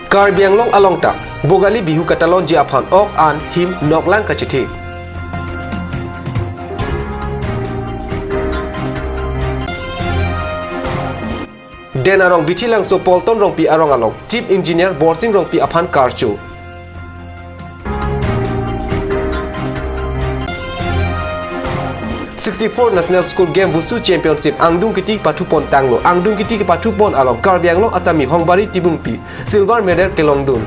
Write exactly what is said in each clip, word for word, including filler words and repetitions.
Karbi Anglong along ta Bhogali Bihu katalonji aphan ok an him noklang kachethik. Den arong Bithilangso Polton Rongpi arong along Chief Engineer Borsing Rongpi aphan karcho. Sixty-four National School Game Wushu Championship angdung kiti pathupon tanglo. Angdung kiti kepathupon along Karbi Anglong Asami Hongbari Tibungpi silver medal kelongdun.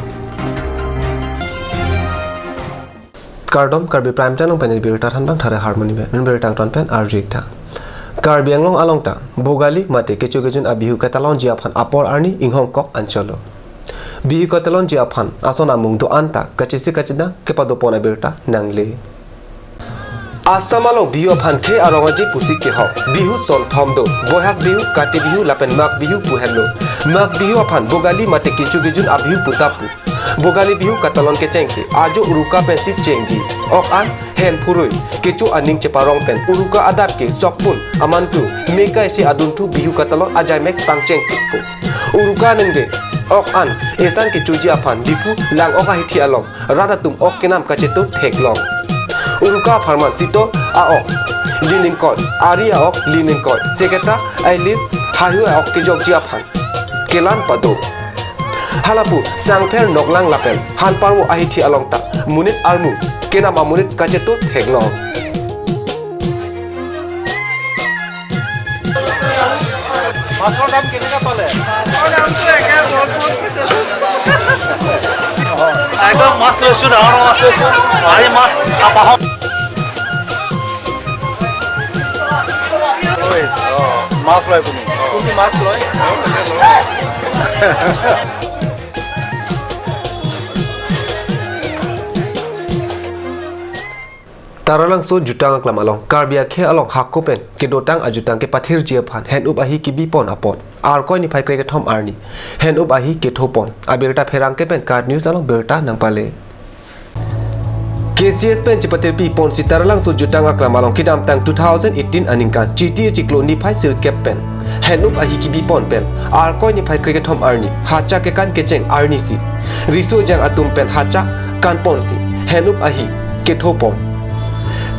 Kardom, Karbi Prime Time along pen birta thanbang thare harmoni pen. Nun birta angton pen arju-ik tha. Karbi Anglong along ta Bhogali mate kecho kejun abihu katalonji aphan apor arni inghongkok anchotlo. Bihu katalonji aphan ason amung do-an ta kachesik kachedang kepadopon abirta nangle. Assam along Bihu aphan khei arong aje pusi kehok. Bihu son thom do. Boihag Bihu, Kati Bihu lapen Magh Bihu pu henlo. Magh Bihu aphan Bhogali mate kecho kejun abihu puta pu. Bhogali Bihu katalon kecheng ke ajo Uruka pensi chengji. Ok an hen phurui, kecho aning cheparong pen Uruka adap ke sokpun amantu meka isi adunthu Bihu katalon ajaimek pangcheng thikpo. Uruka aningke ok an esan kechoji aphan Diphu lang-ok ahithi along rat atum ok kenam kacheto theklong. Uruka apharman sitol a-ok lin ingkoi, ari a-ok lin ingkoi, seketa, ailis, haihui a-ok kejokji aphan kelan pado. Halapu Sangpher, Noklang lapen Hanparvo ahithi along ta monit armu kenam amonit kacheto theklong. মাছৰ দাম কেনেকা পালে? মাছৰ দামটো একে বহুত, বহুত কৈছে। একদম মাছ লৈছো, ডাঙৰ মাছ লৈছো। আহি মাছ নাপাহৰ। অ, মাছ লয় আপুনি? কোনটো মাছ লয়? Taralangso jutang aklam along Karbi akhei along hako pen kedotang ajutang kepathirji aphan hen-up ahi kebipon apot Arkoi niphai krekethom arni hen-up ahi kethopon abirta pherangke pen KAT News along birta nangpale. K C S pen chepatirpi ponsi Taralangso jutang aklam along kedamtang two thousand eighteen aningkan Chiti achiklo niphai sirkep pen hen-up ahi kebipon pen Arkoi niphai krekethom arni hacha kekan kecheng arnisi riso ejang atum pen hacha kanponsi hen-up ahi kethopon.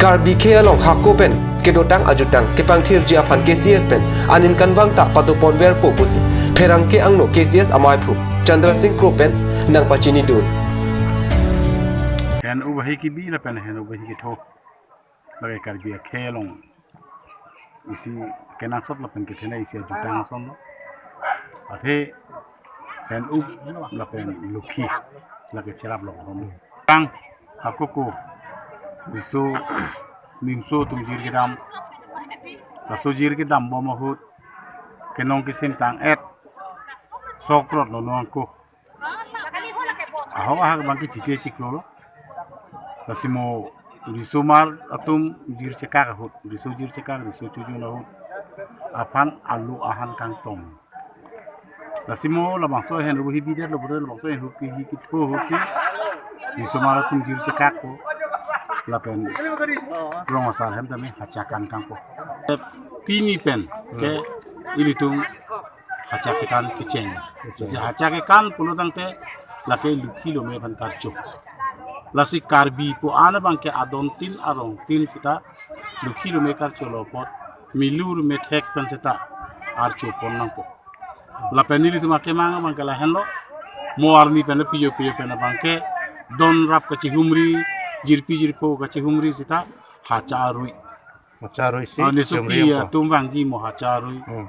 Karbi khei along hako pen kedotang ajutang kepangthirji aphan K C S pen aningkanvang ta padopon verpo pusi pherangke angno K C S amaiphu Chandra Singh Kro pen nangpachinidun. Hen-up ahi kebi lapen hen-up ahi ketho lake Karbi akhei along isi kenangsot lapen kethenei isi ajutang asonlo. Athe hen-up lapen lokhi lake cherap lok bom. Tang hako ko riso nimso atum jir kedam. Laso jir kedambom ahut kenong kesem tang-et sok rot lo nangko. Ahok ahak abangke Chiti achiklo lo. Lasi mo risomar atum jir chekak ahut, riso jir chekak, riso chojun ahut aphan alu ahan kangtong. Lasi mo labangso hen-up ahi bidetlo, bore labangso hen-up ahi ketho ahutsi risomar atum jir chekakpo. Lapen rong asar hem tame hacha kan kangpo. Pini pen ke ilitum hacha kekan kecheng. Kecheng. Lasi hacha kekan pulo tangte lake lokhi lome aphan karcho. Lasi Karbi pu an abangke adon tin arong tin seta lokhi lome karcholo apot milur methek pen seta archopon nangpo. Lapen nelitum akemang abangke lahenlo. Mo arni pen piyo piyo pen abangke don rap kachihumri, jirpi jirpo kachihumri seta hacha arui. Hacha arui si, ah, ne sopi chihumri ya, po. Atum vangji mo hacha arui. Hmm.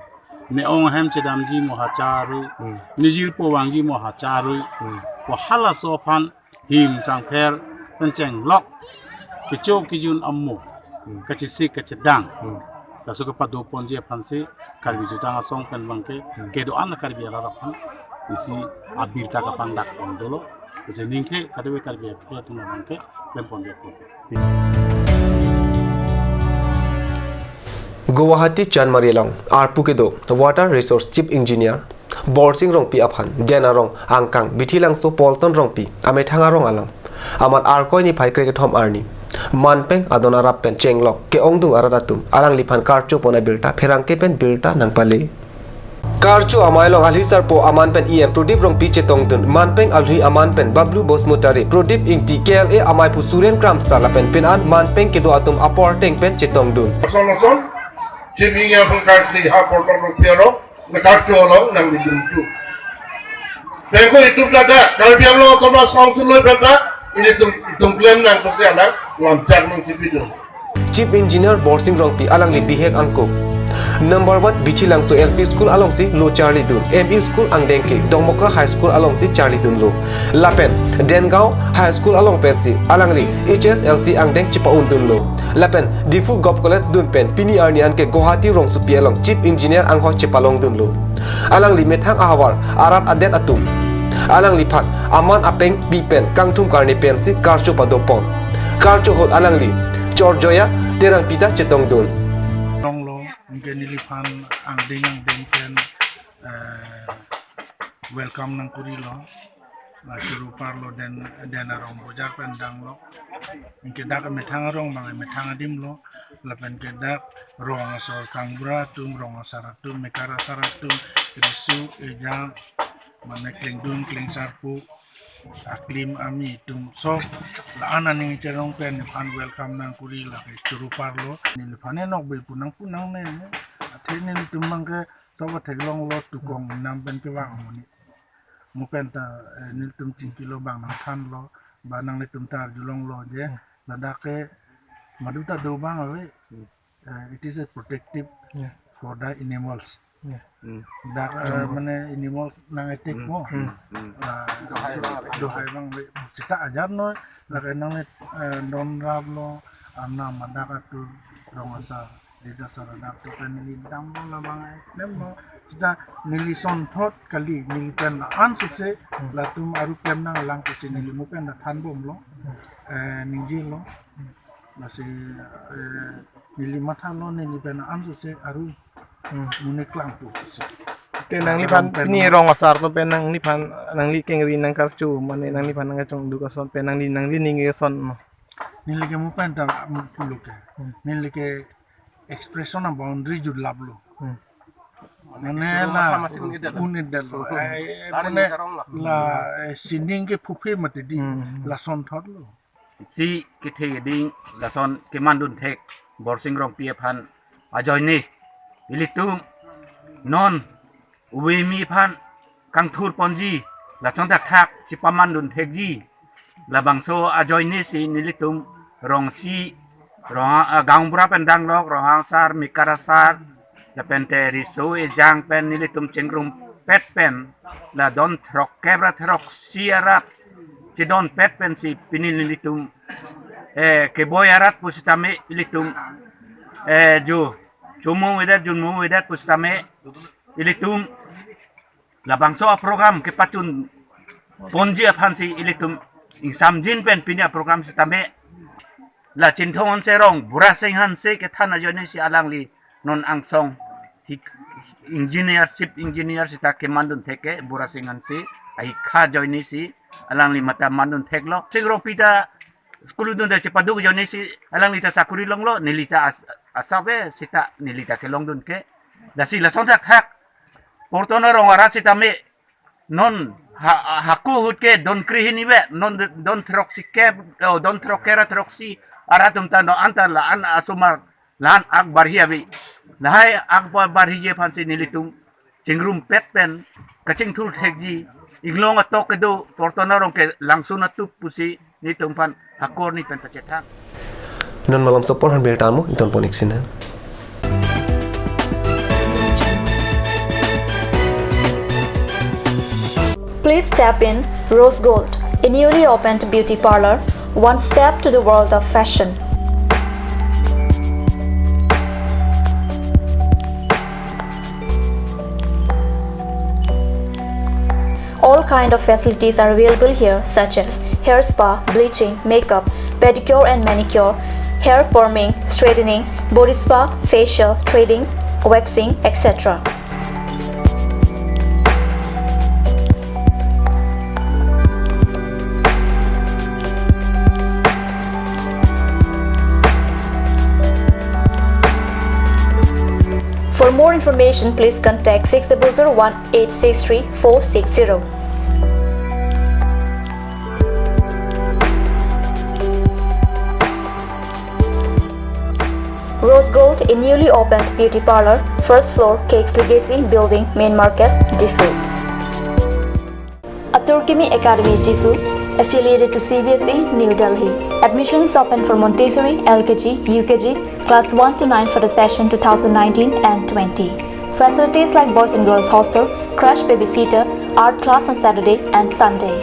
Ne ong ahem chedamji mo hacha arui. Hmm. Ne jirpo vangji mo hacha arui. Hmm. Pu halaso aphan him Sangpher pen chenglok kecho kejun amo. Hmm. Kachesik kachedang. Hmm. Laso kepadoponji aphansi Karbi jutang asong pen abangke, hmm, kedo-an Karbi arat aphan isi abirta kapangdakpon dolo. Lasi ningthe kadokave Karbi akhei atum abangke klempon detpo. Guwahati Chandmari along arpu kedo Water Resource Chief Engineer Borsing Rongpi aphan Den arong angkang Bithilangso Polton Rongpi amethang arong along amat Arkoi niphai krekethom arni manpeng adon arap pen chenglok ke-ongdung arat atum alangliphan karchopon abirta pherangke pen birta nangpale. Karcho amei along alhi sarpo aman pen E M Prodip Rongpi chetongdun, manpeng alhi aman pen Bablu Basumatary, Prodip Ingti, K L A amei aphu Suren Kramsa lapen pin an manpeng kedo atum apor ateng pen chetongdun. Lason lason, Chief Engineer Rongpi ha portal Rongpi aro, na karcho along nangdun tu. Pengko itum ladak, Karbi Anglong Autonomous Council lo ladak, ilitum, itum klem nang kote alang, lamchak nang chipidun. Chief Engineer Borsing Rongpi alangli bihek angko. Number one Bithi Langso L P School alongsi lo charlidun, M E School angdeng ke Dongmukak High School alongsi charlidunlo. Lapen Dengaon High School along pensi alangli H S L C angdeng chepa-undunlo. Lapen Diphu Govt College dun pen pini arni anke Guwahati rongsopi along Chief Engineer anghoi chepalongdunlo. Alangli methang ahavar arat adet atum alangliphan aman apeng pi pen kangthum karne pensi karcho padopon. Karcho ahut alangli Chorjoya Terangpi ta chetongdun. Longlo, anke neliphan angdeng angdeng pen, eh, welcome nangkurilo. La choro parlo, den, den arong bojar pen danglo. Anke dak methang arong bang methang adimlo. Lapen ke dak rong asor, gaonbura atum, rong asar atum, mekar asar atum, riso, ejang, mane klengdun, klengsarpo, aklim ami atum sok, la-an aning cherong pen nephan welcome nangkuri, lake choro parlo. Neliphan enok be punang punang ne, athe nelitum bang ke soba theklonglo, tukong nam pen kevang amonit. Mo pen ta, eh, nelitum chingkilo bang nangthanlo, ba nanglitum ta arjulonglo je, ladak ke madu ta do bang ave. Hmm. Eh, it is a protective, yeah, for the animals. Yeah. Hmm. Dak, eh, jongol, mane animals nang attack, hmm, mo. Hmm. Hmm. La, dohai bang ave. Seta ajar noi, lake nangli, eh, don raplo, arnam adak atur, rong asar, dida asar adak atur pen neli damlo labang, eh, nemlo. Seta neli sonthot kali, neli pen la-an suse, hmm, latum aru klem nanglang pusi neli mo pen la thanbomlo, eh, ningjelo. Lasi, eh, neli mathalo, neli pen la-an suse aru, hmm, monit klangpo pusi. Te nangliphan, rong pen pini rong asar atum pen nangliphan, nangli kengri nangkarcho, mane nangliphan nangkachongduk ason pen nangli, nangli ning ason mo. Neli ke mo pen ta, mm, pulo ke. Hmm. Neli ke expression a boundary jutlaplo. Hmm. Mane la, un-edetlo. Eh, eh, mane la, eh, sining ke phuphe mati di, hmm, la sonthotlo. Si kethe ding lason kemandun thek Borsing Rongpi aphan ajoine ilitum non ove kimi aphan kangthur ponji, lason thakthak chepamandun thekji. Labangso ajoine si nelitum rongsi, rong, ah, gaonbura pen danglok, rong asar, mekar asar, lapen te riso ejang pen nelitum chingrumpet pen, la don throkkep ra throksi arat chedonpet pensi pini nelitum, eh, keboi arat pusitame ilitum, eh, jo, chomo avedet, jonmo avedet pusitame ilitum labangso aprogram kepachun ponji aphansi ilitum ingsamjin pen pini aprogram sitame la Chinthong Hanse rong, Burasing Hanse kethan ajoine si alangli non angsong hi-, engineer, chief engineer seta kemandun thek ke Burasing Hanse, ahikha ajoine si alangli mate mandun theklo. Sing Rongpi ta school dun ta chepaduk ajoine si alangli ta sakuri longlo, neli ta as-, asap ave seta neli ta kelongdun ke. Lasi lason thakthak portona rong arat sitame non ha, hako ahut ke don kre hini ave, non don throksi ke, oh, don throkkep ra throksi arat atum ta non anta la-an asomar la-an ak barhi ave. Lahai ak ba-, barhiji aphansi nelitum chingrumpet pen kachingthur thekji, inglong atok kedo portona rong ke langsun atup pusi nelitum aphan hako arni pen pachethang. Non malomso apor aphan birta mo ingtonpon ik sinang. Please step in Rose Gold, a newly opened beauty parlour, one step to the world of fashion. All kind of facilities are available here, such as hair spa, bleaching, makeup, pedicure and manicure, hair perming, straightening, body spa, facial, threading, waxing, et cetera. For more information, please contact six double zero one eight six three four six zero. Rose Gold, a newly opened beauty parlor, first floor, Cakes Legacy Building, Main Market, Diphu. Atur Kimi Academy, Diphu, affiliated to C B S E, New Delhi. Admissions open for Montessori, L K G, U K G, class one to nine for the session two thousand nineteen and twenty. Facilities like boys and girls hostel, crash babysitter, art class on Saturday and Sunday.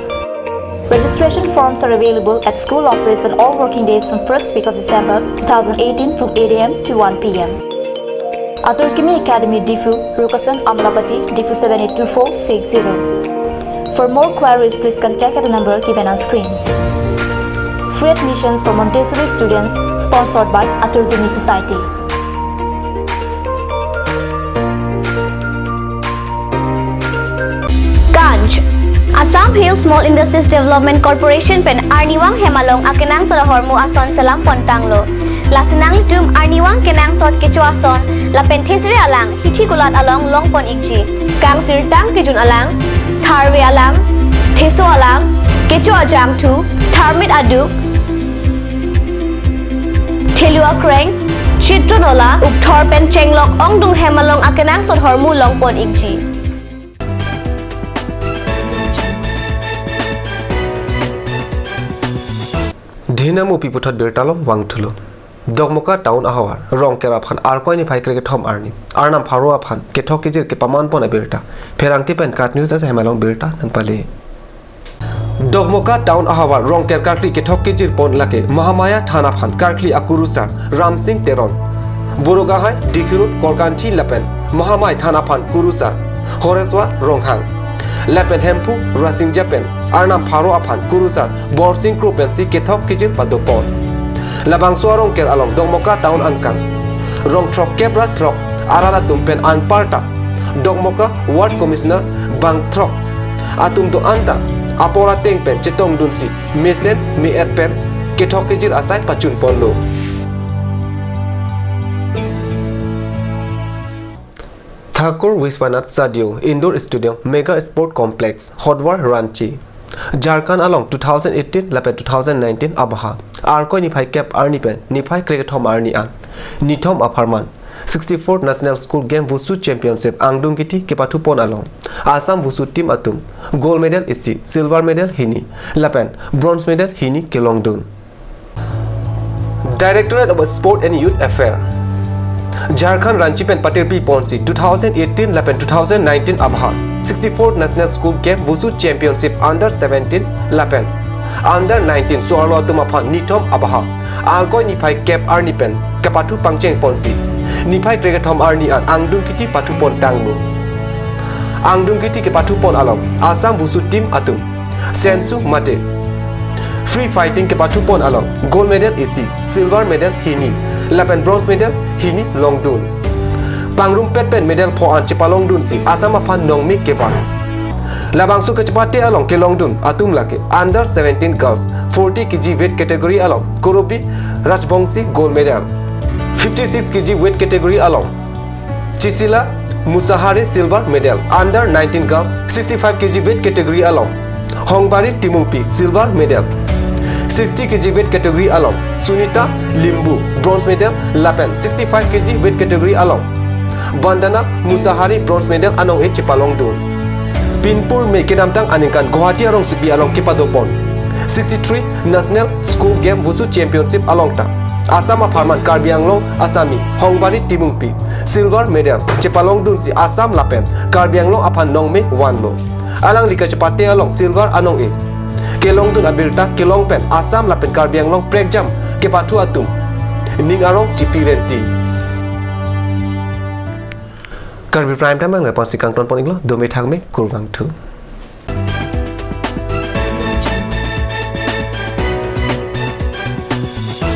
Registration forms are available at school office on all working days from first week of December two thousand eighteen from eight A M to one P M. Atur Kimi Academy, Diphu, Rukasan Amlapati, Diphu seven eight two four six zero. For more queries, please contact at the number given on screen. Free admissions for Montessori students, sponsored by Atur Kimi Society. Ganj. Assam Hill Small Industries Development Corporation pen arnivang hem along akenangsot ahormu ason selam pontanglo. Lasi nanglitum arnivang kenangsot kecho ason lapen thesere alang hithi kulat along longpon ikji. Kangsirtang kejun alang, tharve alang, theso alang, kecho ajangthu, tharmit aduk, thelu akreng, chitron ola, ukthor pen chenglok ongdung hem along akenangsot ahormu longpon ikji. Dhinam upi puthot birta along vangthulo. Dokmoka town ahavar Rongker aphan Arkoi niphai krekethom arni Arnam pharo aphan kethok kejir kepamanpon abirta. Pherangke pen KAT News asai hem along birta nangpale. Dokmoka town ahavar Rongker karkli kethok kejirpon lake Mahamaya Than aphan karkli akurusar Ramsing Teron, Borogahai, Dikirut, Korkanthi lapen Mahamaya Than aphan kurusar Horeswa Ronghang, lapen Hemphu Rasingja pen Arnam pharo aphan kurusar Borsing Kro pensi kethok kejir padopon. Labangso a-Rongker along Dokmoka town angkang rong throkkep ra throk arat atum pen anparta Dokmoka Ward Commissioner bang throk atum do-an ta apor ateng pen chetongdunsi mesen me-et pen kethok kejir asai pachunponlo. Thakur Vishwanath Sadio Indoor Stadium Mega Sport Complex, Howrah, Ranchi. Jharkhand along two thousand eighteen lapen two thousand nineteen abaha Arkoi niphai kep arni pen niphai krekethom arni an nithom apharman sixty-fourth National School Game Wushu Championship angdung kiti kepathupon along Assam Wushu team atum gold medal isi, silver medal hini lapen bronze medal hini kelongdun. Directorate of Sport and Youth Affair, Jharkhand, Ranchi pen patirpiponsi two thousand eighteen lapen two thousand nineteen abaha sixty-fourth National School Game Wushu Championship under seventeen lapen under nineteen so-arlo atum aphan nithom abaha Arkoi niphai kep arni pen kepathu pangchengponsi niphai krekethom arni an angdung kiti pathupontanglo. Angdung kiti kepathupon along Assam Wushu team atum sensu mate free fighting kepathupon along gold medal isi, silver medal hini lapen bronze medal hini longdun. Pangrumpet pen medal pho an chepalongdunsi Assam aphan nongme kevan. Labangso kachepate along kelongdun atum lake under seventeen girls forty K G weight category along Korobi Rajbongsi gold medal, fifty-six K G weight category along Chisila Musahari silver medal, under nineteen girls sixty-five K G weight category along Hongbari Timungpi silver medal, sixty K G weight category along Sunita Limbu bronze medal lapen sixty-five K G weight category along Bandana Musahari bronze medal anong-e chepalongdun. Pinpur me kedamtang aningkan Guwahati arongsopi along kepadopon sixty-three National School Game Wushu Championship along ta Assam apharman Karbi Anglong asami Hongbari Timungpi silver medal chepalongdunsi Assam lapen Karbi Anglong aphan nongme vanlo. Alangli kachepate along silver anong-e kelongdun abirta kelong pen Assam lapen Karbi Anglong prekjam kepathu atum ning arong chipirenti. Karbi Prime Time ang leponsi kangtonpon iklo, dome thakme, kurvangthu.